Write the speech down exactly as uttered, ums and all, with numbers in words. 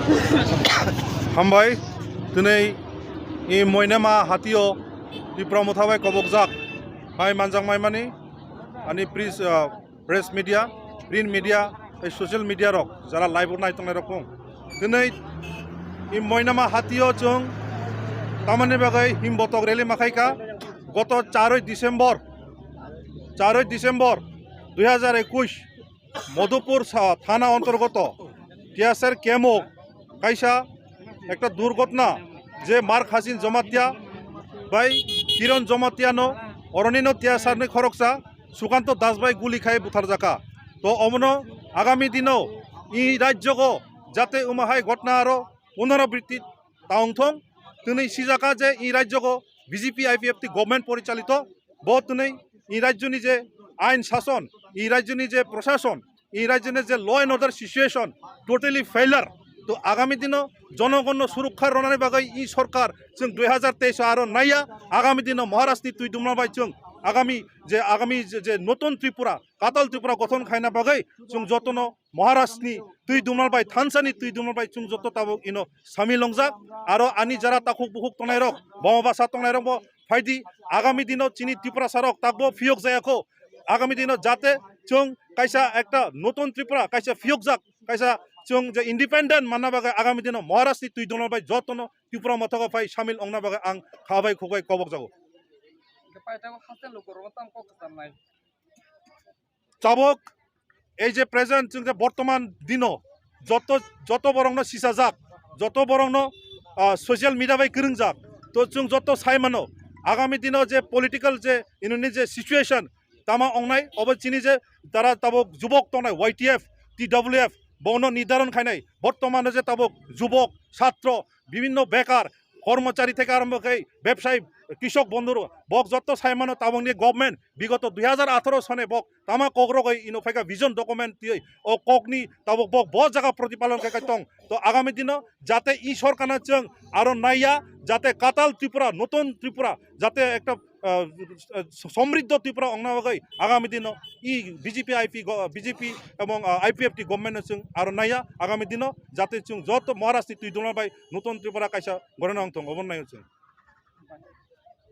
Hambai, tini i moinama hatio Tipra Motha bai kobokjak hai manjak maimani ani pris, ah, press media, print media, tei social media rok jara live o nai tongnai rok phung. Tini i moinama hatio chwng tamani bagwi himbotok rally makhaika goto charoi December, charoi December dui hajar ekush Madhupur sa-, thana antargoto Tiasar kemo kaisa ekta durghotona je Mark Hasin Jamatia bai Kiran Jamatia no oronino Tiasar ni khoroksa Sukanto Das bai guli khai butharjaka. To omono agami dino i rajyogo jate umahai ghotona aro punarabritti ta wngthong. Tini sijaka je i rajyogo B J P I P F T government porichalito, bo tini i rajyoni je ain sason, i rajyoni je prosason, i rajyoni je law and order situation totally failure. To agami dino jonogonno surukha ronani bagwi i sorkar chwng dui hajar teis aro naiya, agami dino Maharashtrani twi dumna bai chwng agami je, agami je, je notun Tripura, katal Tripura gothon khaina bagwi chwng jotono Maharashtrani twi dumnal bai, thansani twi dumnal bai chwng joto tabuk ino samil wngjak. Aro ani jara takhuk bukhuk tongnai rok, boma basa tongnai rok bo phaidi. Agami dino chini Tiprasa rok takbo phiyok jaya kho. Agami dino jate chwng kaisa ekta notun Tripura, kaisa phiyokjak, kaisa chwng je independent manna bagwi agami dino Maharashtrani twi dumnal bai jotono Tipra Motha o phai samil wngna bagwi ang kha bai khuk bai kobok jago. Hwnkhe paithago haste lukurokno tamo kok kwcharnai. Tabuk ei je present chwng je bortoman dino joto, joto borokno sisajak, joto borokno, ah, social media bai kwrwngjak, to chwng joto sai mano agami dino je political je inoni je situation tama ongnai, obo chini je tara tabuk jubok tongnai Y T F, T W F, bono nirdaron khainai bortomano je tabuk jubok, satro, bibinno bekar, kormochari theke arombo khe bebsai, krishok bondhu, bok jotto sai mano tabokni government bigoto dui hajar atharo sone bok tama kok rogoi ino phaika vision document tiyoi o kokni tabok bok bo jaga protipalon khe tong. To agami dino jate i sorkarno chwng aro naiya, jate katal Tripura, notun Tripura, jate ekta, ah, somriddho Tripura ongna bagwi agami dino i B J P I P go-, B J P ebong, ah, I P F T government no chwng aro naiya, agami dino jate chwng joto Maharashtrani twi dumnal bai notun Tripura kaisa gorana wngthong, obo naiyo chwng.